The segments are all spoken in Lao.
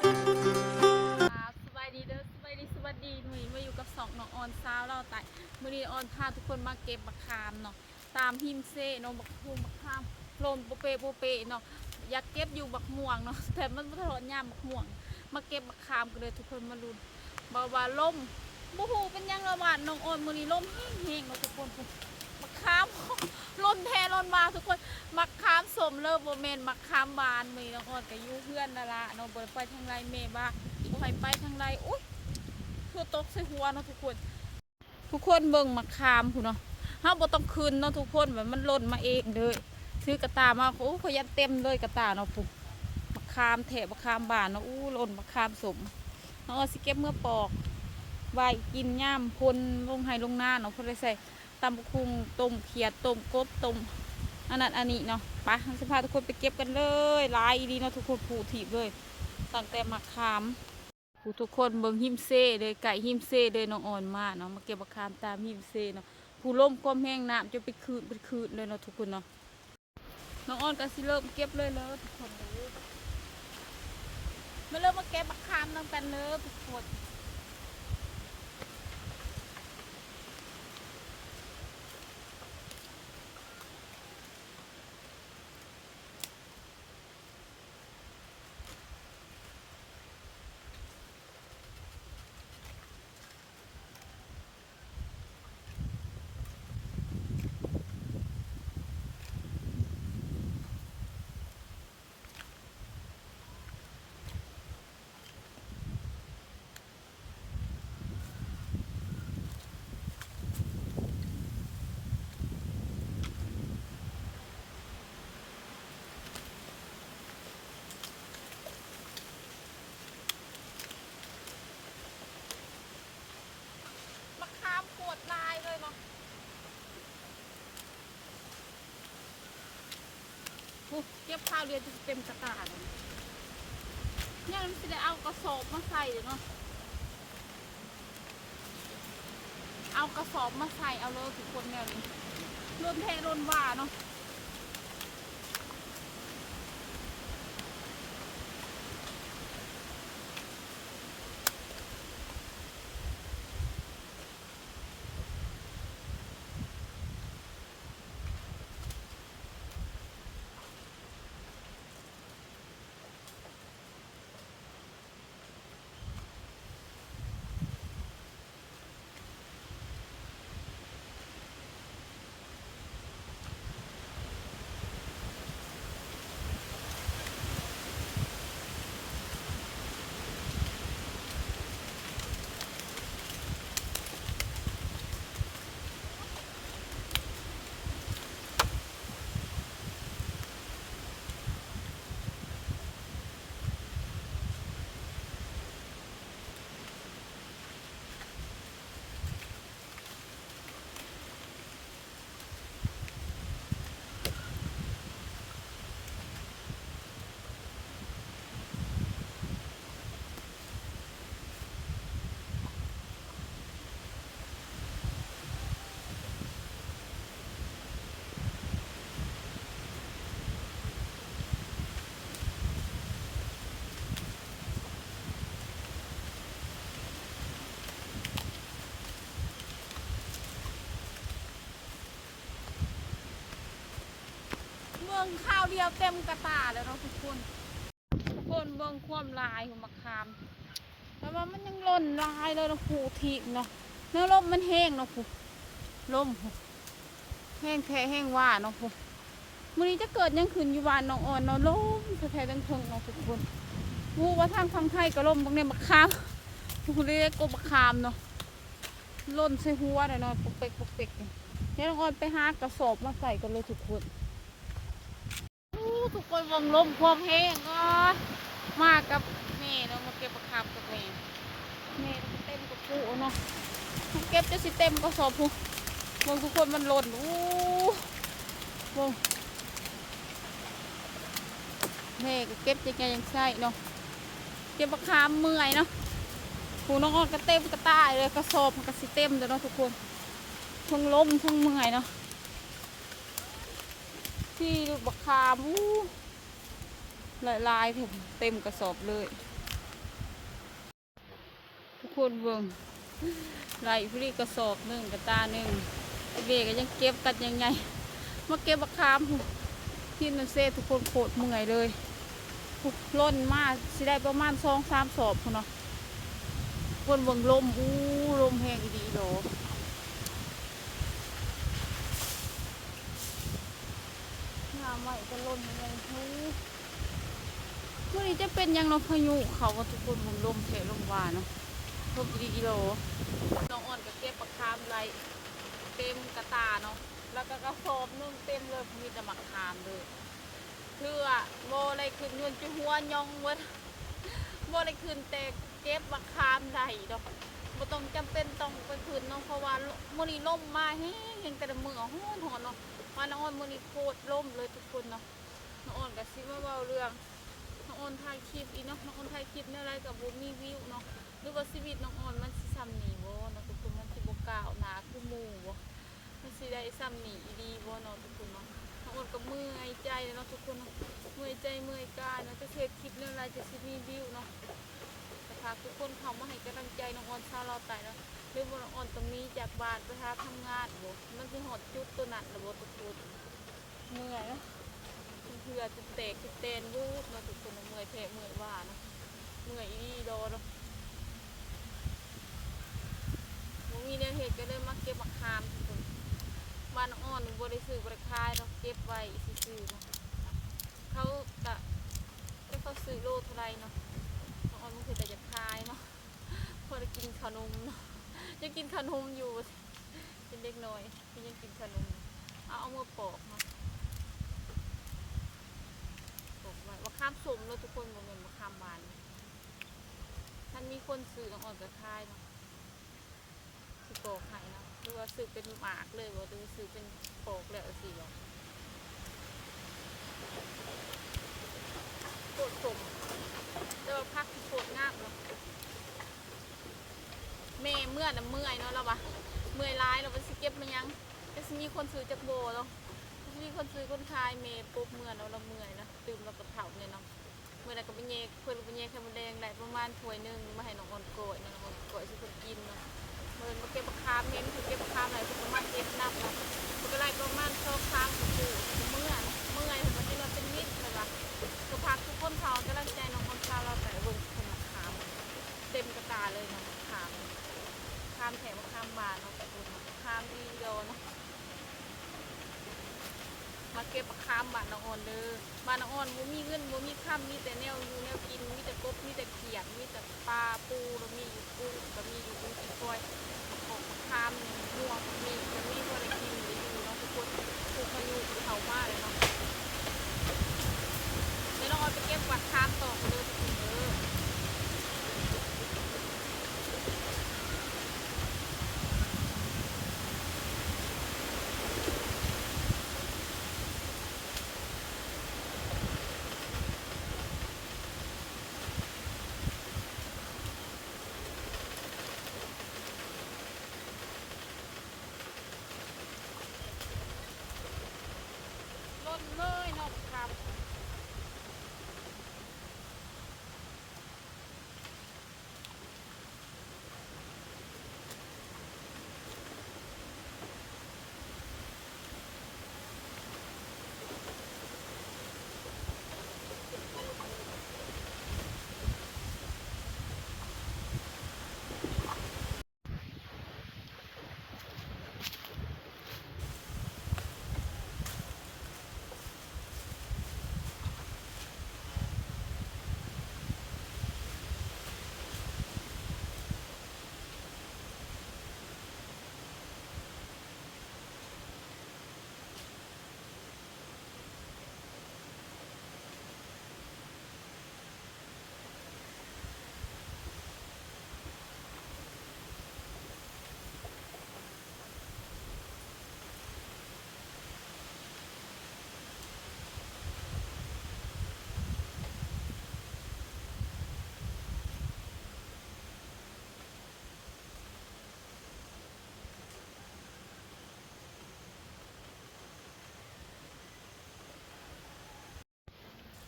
ສະບາຍດີເດີ ສະບາຍດີ ສະຫວັດດີ ມື້ນີ້ມາຢູ່ກັບຊ່ອງນ້ອງອອນ ຊາວລາວໃຕ້. ມື້ນີ້ອອນພາທຸກຄົນມາເກັບບັກຂາມເນາະ ຕາມຮິມເຊເນາະ ບັກ ໂອ້ ບັກຂາມ ລົມໂປເປໂປເປເນາະ. ຢາກເກັບຢູ່ບັກມ່ວງເນາະ ແຕ່ມັນບໍ່ທັນຮອດຍາມບັກມ່ວງ. ມາເກັບບັກຂາມກັນເດີທຸກຄົນ ມາລຸ້ນ. ເວົ້າວ່າລົມ ບໍ່ຮູ້ເປັນຫຍັງລະ ບ້ານນ້ອງອອນມື້ນີ້ລົມແຮງໆເນາະທຸກຄົນ. ບັກຂາມ ລົມແທ້ລົມວ່າທຸກຄົນ. ບັກຂາມສົ້ມເລີ ບໍ່ແມ່ນບັກຂາມຫວານ. ມື້ນີ້ນ້ອງອອນກໍຢູ່ເຮືອນນັ້ນລະເນາະ ບໍ່ໄດ້ໄປທາງໃດ ແມ່ວ່າບໍ່ໃຫ້ໄປທາງໃດ. ໂອ້ຍ ຄືຕົກໃສ່ຫົວເນາະທຸກຄົນ. ທຸກຄົນເບິ່ງໝາກຂາມພຸ້ນເນາະ ເຮົາບໍ່ຕ້ອງຂຶ້ນເນາະທຸກຄົນ ແບບມັນຫຼົ່ນມາເອງເລີຍ. ຖືກະຕ່າມາ ໂອ້ ຂ້ອຍຢ້ານເຕັມເລີຍກະຕ່າເນາະ. ພຸ້ນ ໝາກຂາມແທ້ ບັກຂາມບ້ານເນາະ. ອູ້ ຫຼົ່ນບັກຂາມສົ້ມ. ເຮົາຊິເກັບເມືອປອກໄວ້ກິນຍາມຝົນລົງໄຮ່ລົງນາເນາະ ພໍໄດ້ໃສ່ຕຳບັກຫຸ່ງ ຕົ້ມຂຽດ ຕົ້ມກົບ ຕົ້ມອັນນັ້ນອັນນີ້ເນາະ. ໄປ ເຮົາຊິພາທຸກຄົນໄປເກັບກັນເລີຍ. ຫຼາຍອີ່ຫຼີເນາະທຸກຄົນ ພູຖີບເລີຍ ຕັ້ງແຕ່ໝາກຂາມ. ຜູ້ທຸກຄົນເບິ່ງຮິມເຊເລີຍ ໃກ້ຮິມເຊເລີຍ ນ້ອງອອນມາເນາະ ມາເກັບບັກຂາມຕາມຮິມເຊເນາະ. ຜູ້ລົມຄວາມແຮງ ນ້ຳຈົນເປັນຄື້ນເປັນຄື້ນເລີຍເນາະທຸກຄົນເນາະ. ນ້ອງອອນກໍຊິເລີ່ມເກັບເລີຍເລີທຸກຄົນເດີ. ມາເລີ່ມມາເກັບບັກຂາມນຳກັນເລີທຸກຄົນ. ບັກຂາມໂຄດຫຼາຍເລີຍເນາະ. ໂອ້ ເກັບຄາວດຽວຈະເຕັມກະຕ່າເລີຍ. ຍັງຊິໄດ້ເອົາກະສອບມາໃສ່ເນາະ. ເອົາກະສອບມາໃສ່ເອົາເລີຍທຸກຄົນ ແນວນີ້ ລົ້ນແທ້ລົ້ນວ່າເນາະ. ເບິ່ງຄາວດຽວເຕັມກະຕ່າແລ້ວເນາະທຸກຄົນ. ທຸກຄົນເບິ່ງຄວາມຫຼາຍຂອງໝາກຂາມ ແຕ່ວ່າມັນຍັງຫຼົ່ນຫຼາຍເລີຍເນາະ ພູຖີບເນາະ. ແນວລົມມັນແຮງເນາະ ພູ ລົມ ພູ ແຮງແທ້ແຮງວ່າເນາະ ພູ. ມື້ນີ້ຈັກເກີດຫຍັງຂຶ້ນຢູ່ບ້ານນ້ອງອອນເນາະ ລົມແທ້ໆ ເທິງໆ ເນາະທຸກຄົນ. ຮູ້ວ່າທາງຝັ່ງໄທກໍລົມ ເບິ່ງແດ່ໝາກຂາມ ພູເລັກໆ ກໍໝາກຂາມເນາະ ຫຼົ່ນໃສ່ຫົວແລ້ວເນາະ ປົກເປັກໆ. ດຽວນ້ອງອອນໄປຫາກະສອບມາໃສ່ກັນເລີຍທຸກຄົນ. ໂອ້ ທຸກຄົນເບິ່ງລົມຄວາມແຮງ ໂອ້ຍ ມາກັບແມ່ເນາະ ມາເກັບບັກຂາມກັບແມ່. ແມ່ກໍເຕັມກະປຸເນາະ ເກັບຈົນຊິເຕັມກະສອບພຸ້ນ. ເບິ່ງທຸກຄົນ ມັນຫຼົ່ນ ໂອ້ ເບິ່ງ ແມ່ກໍເກັບຈັ່ງໃດຈັ່ງໃສ່ເນາະ ເກັບບັກຂາມເມື່ອຍເນາະ. ຜູ້ນ້ອງອອນກໍເຕັມກະຕ່າເລີຍ ກະສອບມັນກໍຊິເຕັມແລ້ວເນາະທຸກຄົນ ເທິງລົມເທິງເມື່ອຍເນາະ. ທີ່ລູກບັກຂາມ ອູ້ ຫຼາຍໆ ເຕັມກະສອບເລີຍ. ຄົນເບິ່ງ ໄລ່ຜູ້ນີ້ກະສອບໜຶ່ງ ກະຕາໜຶ່ງ ເວກະຍັງເກັບກັນຍັງໃຫຍ່ ມາເກັບບັກຂາມພຸ້ນ ທີ່ນັ້ນເຊ ທຸກຄົນ ໂຄດເມື່ອຍເລີຍ ພຸ້ນ ຫຼົ່ນມາຊິໄດ້ປະມານສອງສາມສອບພຸ້ນເນາະ ຄົນເບິ່ງລົມ ອູ້ ລົມແຮງອີ່ຫຼີດອກ ງາມໄວ້ກະຫຼົ່ນໃຫຍ່ ອູ້. ມື້ນີ້ຈະເປັນຫຍັງເນາະ ພາຍຸເຂົ້າວ່າ ທຸກຄົນ ເບິ່ງລົມແທ້ລົມວ່າເນາະ ລົມອີ່ຫຼີອີ່ຫຼໍ. ນ້ອງອອນກະເກັບບັກຂາມໄດ້ເຕັມກະຕາເນາະ ແລ້ວກະກະສອບໜຶ່ງເຕັມເລີຍ ມີແຕ່ບັກຂາມເລີຍ ເທື່ອບໍ່ໄດ້ຂຶ້ນ ຍ້ອນຈຸຫົວຍ່ອງເບິດ ບໍ່ໄດ້ຂຶ້ນ ແຕ່ເກັບບັກຂາມໄດ້ດອກ ບໍ່ຕ້ອງຈຳເປັນຕ້ອງໄປຂຶ້ນເນາະ ເພາະວ່າມື້ນີ້ລົມມາແຮງ ແຮງແຕ່ລະມື້ ຮ້ອນໆເນາະ ວ່ານ້ອງອອນມື້ນີ້ໂຄດລົມເລີຍ ທຸກຄົນເນາະ. ນ້ອງອອນກະຊິມາເວົ້າເລື່ອງ ນ້ອງອອນຖ່າຍຄລິບອີກເນາະ ນ້ອງອອນຖ່າຍຄລິບແນວໃດກະບໍ່ມີວິວເນາະ ຫຼືວ່າຊີວິດນ້ອງອອນມັນຊິຊ່ຳນີ້ບໍ່ເນາະ ທຸກຄົນ ມັນຊິບໍ່ກ້າວໜ້າຄືໝູ່ບໍ່ ມັນຊິໄດ້ຊ່ຳນີ້ອີ່ຫຼີບໍ່ເນາະ ທຸກຄົນເນາະ. ນ້ອງອອນກະເມື່ອຍໃຈເນາະ ທຸກຄົນເນາະ ເມື່ອຍໃຈເມື່ອຍກາຍເນາະ ຈະເຮັດຄລິບແນວໃດ ຈະຊິມີວິວເນາະ. ກະຝາກທຸກຄົນເຂົ້າມາໃຫ້ກຳລັງໃຈນ້ອງອອນຊາວລາວໃຕ້ເນາະ ຫຼືວ່ານ້ອງອອນຕ້ອງໜີຈາກບ້ານໄປຫາທຳງານບໍ່ ມັນຊິຮອດຈຸດໂຕນັ້ນລະບໍ່ ທຸກຄົນ. ເມື່ອຍເນາະ ເຫື່ອຈົນແຕກຈົນແຕນເບິດເນາະ ທຸກຄົນເນາະ ເມື່ອຍແທ້ເມື່ອຍວ່າເນາະ ເມື່ອຍອີ່ຫຼີດອກເນາະ ບໍ່ມີແນວເຮັດກະເລີຍມາເກັບບັກຂາມ ທຸກຄົນ. ບ້ານນ້ອງອອນນີ້ບໍ່ໄດ້ຊື້ບໍ່ໄດ້ຂາຍເນາະ ເກັບໄວ້ຊື່ໆເນາະ ເຂົາກະ ຈັກເຂົາຊື້ໂລເທົ່າໃດເນາະ ນ້ອງອອນບໍ່ເຄີຍແຕ່ຢາກຂາຍເນາະ ພໍໄດ້ກິນເຂົ້າໜົມເນາະ ຍັງກິນເຂົ້າໜົມຢູ່ ເປັນເດັກນ້ອຍ ຄືຍັງກິນເຂົ້າໜົມ ເອົາ ເອົາມືປອກເນາະ ປອກໄວ້ ບັກຂາມສົ້ມເນາະ ທຸກຄົນ ບໍ່ແມ່ນບັກຂາມຫວານ ຄັນມີຄົນຊື້ນ້ອງອອນກະຂາຍເນາະ ຊິປອກໃຫ້ເນາະ ຫຼືວ່າຊື້ເປັນໝາກເລີຍບໍ່ ຫຼືວ່າຊື້ເປັນປອກແລ້ວຊີ້ບໍ່ ໂຄດສົ້ມ ແຕ່ວ່າຜັກໂຄດງາມເນາະ. ແມ່ເມື່ອນະເມື່ອຍເນາະ ລາວວ່າເມື່ອຍຫຼາຍ ລາວວ່າຊິເກັບມາຫຍັງ ຈັກຊິມີຄົນຊື້ຈັກບໍ່ເນາະ ຈັກຊິມີຄົນຊື້ຄົນຂາຍ ແມ່ປົບເມື່ອເນາະ ລາວເມື່ອຍນະ ຕື່ມລາວກະເຖົ້າແດ່ເນາະ. ມື້ນັ້ນກະໄປແຍ່ ເພິ່ນກະໄປແຍ່ໄຂ່ມົດແດງໄດ້ປະມານຖ້ວຍໜຶ່ງ ມາໃຫ້ນ້ອງອອນກ້ອຍເນາະ ນ້ອງອອນກ້ອຍສູ່ເພິ່ນກິນເນາະ. ມື້ອື່ນມາເກັບບັກຂາມ ເຫັນເພິ່ນເກັບບັກຂາມໄດ້ ເພິ່ນກະມາເກັບນຳເນາະ ເພິ່ນກະໄລ່ປະມານສອງສາມຄູ່ ເພິ່ນກະເມື່ອ ເມື່ອຍ ເພິ່ນວ່າຊິນອນເປັນມິດ ເພິ່ນວ່າ. ກະຝາກທຸກຄົນເຂົ້າໃຫ້ກຳລັງໃຈນ້ອງອອນຊາວລາວໃຕ້ ເບິ່ງເພິ່ນບັກຂາມ ເຕັມກະຕາເລີຍເນາະ ບັກຂາມ ບັກຂາມແທ້ ບັກຂາມຫວານເນາະ ທຸກຄົນເນາະ ບັກຂາມອີ່ຫຼີດອກເນາະ. ມາເກັບບັກຂາມບ້ານນ້ອງອອນເດີ ບ້ານນ້ອງອອນບໍ່ມີເງິນບໍ່ມີຄຳ ມີແຕ່ແນວຢູ່ແນວກິນ ມີແຕ່ກົບ ມີແຕ່ຂຽດ ມີແຕ່ປາ ປູ ລະມີຢູ່ ປູກະມີຢູ່ ປູຂີ້ຄວາຍ ບັກຂອກບັກຂາມ ງົວ ບັກໝີກ ກະມີພໍໄດ້ກິນໄດ້ຢູ່ເນາະ ທຸກຄົນ. ພາຍຸເຂົ້າມາແລ້ວເນາະ ແລ້ວນ້ອງອອນໄປເກັບບັກຂາມຕໍ່ເດີ ທຸກຄົນເດີ. ຫຼົ່ນເລີຍເນາະ ບັກຂາມ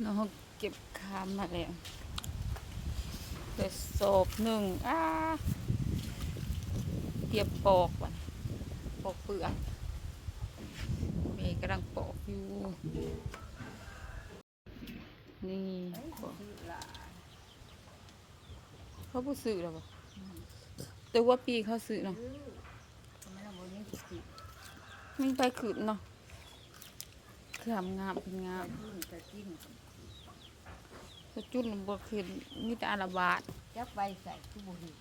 ເນາະ ເຮົາເກັບຂາມມາແລ້ວ ແຕ່ສອບໜຶ່ງ. ອ້າ ຕຽມປອກບັດນີ້ ປອກເປືອກ. ແມ່ກຳລັງປອກຢູ່ ນີ້ ປອກ. ເຂົາບໍ່ຊື້ແລ້ວບໍ່? ແຕ່ວ່າປີເຂົາຊື້ເນາະ. ມັນໄປຂຶ້ນເນາະ ຄືງາມ ເປັນງາມ. ສະຈຸນບໍ່ເຫັນ ມີແຕ່ອາລະວາດ. ຈັກໄປໃສຄືບໍ່ເຫັນ?